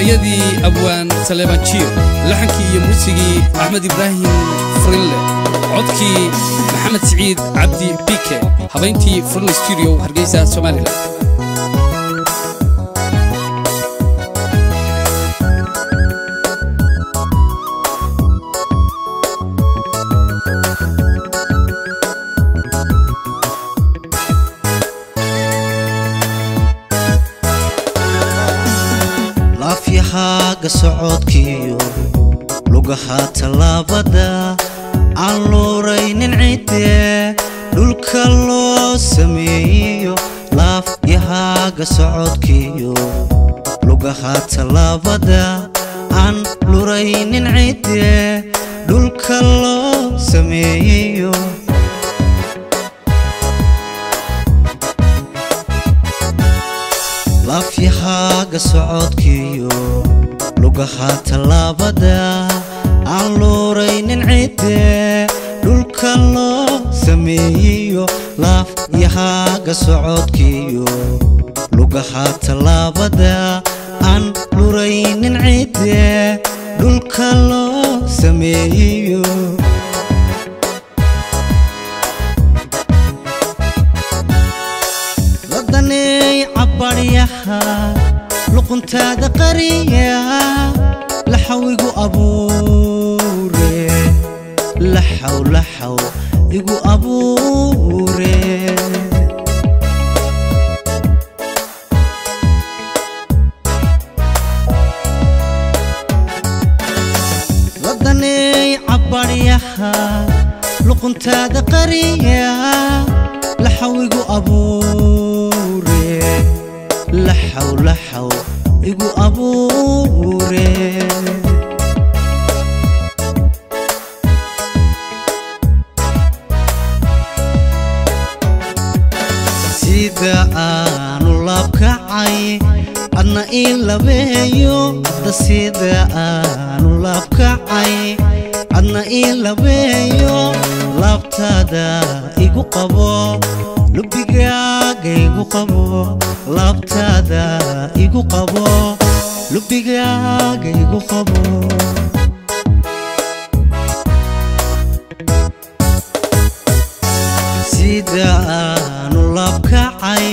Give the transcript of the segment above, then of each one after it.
Erayadii Abwaan Saleebaan Jiir, laxankii iyo muusigii Axmed Ibraahim Frinle, codkii Maxamed Siciid Cabdi Bike, habayntii Frinle Studio, Hargeysa, Somalilan. Laafyahaaga socodkiyo lugaha tallaabada aan luuraynin cidde dhulka loo sameeyo. Laafyahaaga socodkiyo lugaha tallaabada aan luraynin cidde dhulka loo sameeyo. Laafyahaaga socodkiyo lugaha tallaabada aan luuraynin cidde dhulka loo sameeyo. Laafyahaaga socodkiyo lugaha tallaabada aan luraynin cidde dhulka loo sameeyo. Ladaney cabbaryaha luquntaada qariya laxaw igu abuure, laxaw laxaw igu abuure. Ladaney cabbaryaha luquntaada qariya laxaw igu abuure, laxaw laxaw igu abuure. Sida aanu laabkacay adna ii labeeyo, hadda sida aanu laabkacay adna ii labeeyo. Laabtaada igu qabo, lubigaaga igu qabo, laabtaada igu qabo, lubigaaga igu qabo. Sida aanu laabkacay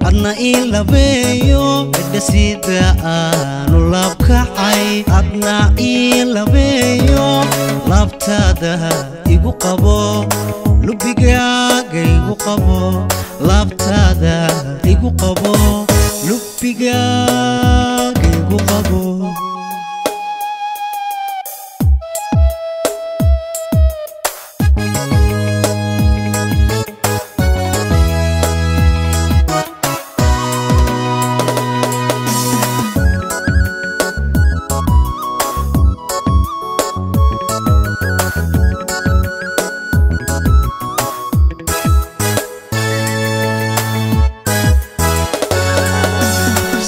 adna ii labeeyo, cidha sida aanu laabkacay adna ii labeeyo. Laabtaada igu qabo, lubigaaga igu qabo, laabtaada igu qabo, lubigaaga igu qabo.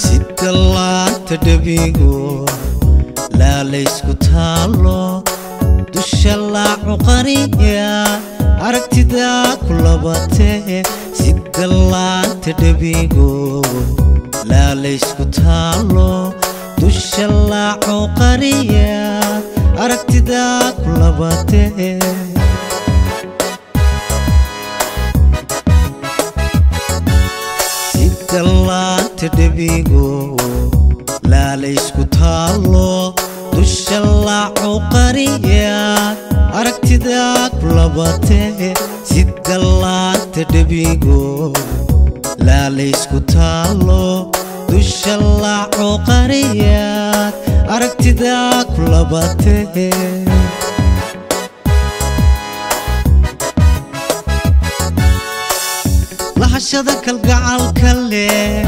Sida laanta dhabigo laalaysku taalo dusha laacu qariya aragtida ku labatee. Sida laanta dhabigo laalaysku taalo dusha laacu qariya aragtida ku labatee. Sida laanta dhabigo laalaysku taalo dusha laacu qariya aragtida ku labatee. Sida laanta dhabigo laalaysku taalo dusha laacu qariya aragtida ku labatee. Lahashada kalgacalka leh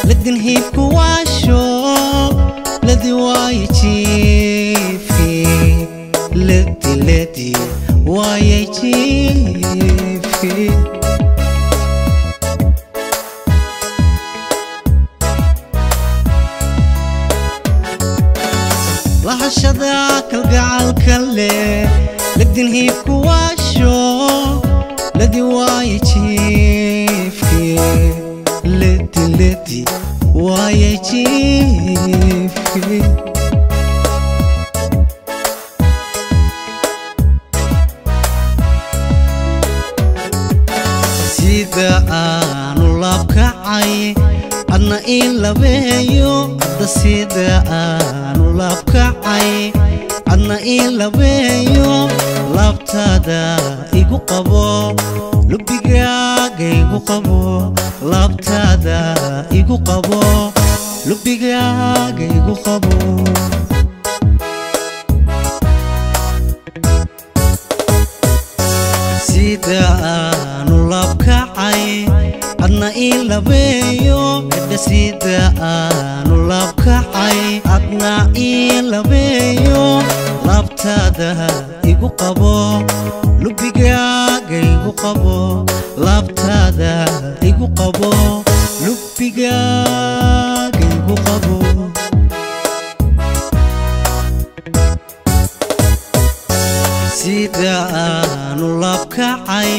ladin hiibku waasho ladi waaye jiifi, ladi ladi waaye jiifi. Lahashada kalgacalka leh ladin hiibku waasho ladi waaye jiifkii, ladi ladi waaye jiifkii. Sida aanu laabkacay adna ii labeeyo, hadda sida aanu laabkacay adna ii labeeyo, laabtaada igu qabo, lubigaaga igu qabo, laabtaada igu qabo, lubigaaga igu qabo. Sida aanu laabkacay adna ii labeeyo, edha sida aanu laabkacay adna ii labeeyo, laabtaada igu qabo, lubigaaga igu qabo, laabtaada igu qabo, lubigaaga igu qabo. Sida aanu laabkacay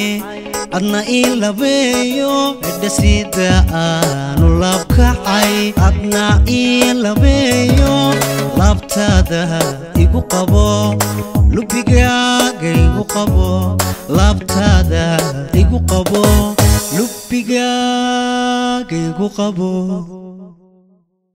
adna ii labeeyo, edha sida aanu laabkacay adna ii labeeyo, laabtaada igu qabo, lubigaaga igu qabo, laabtaada igu qabo, lubigaaga igu qabo.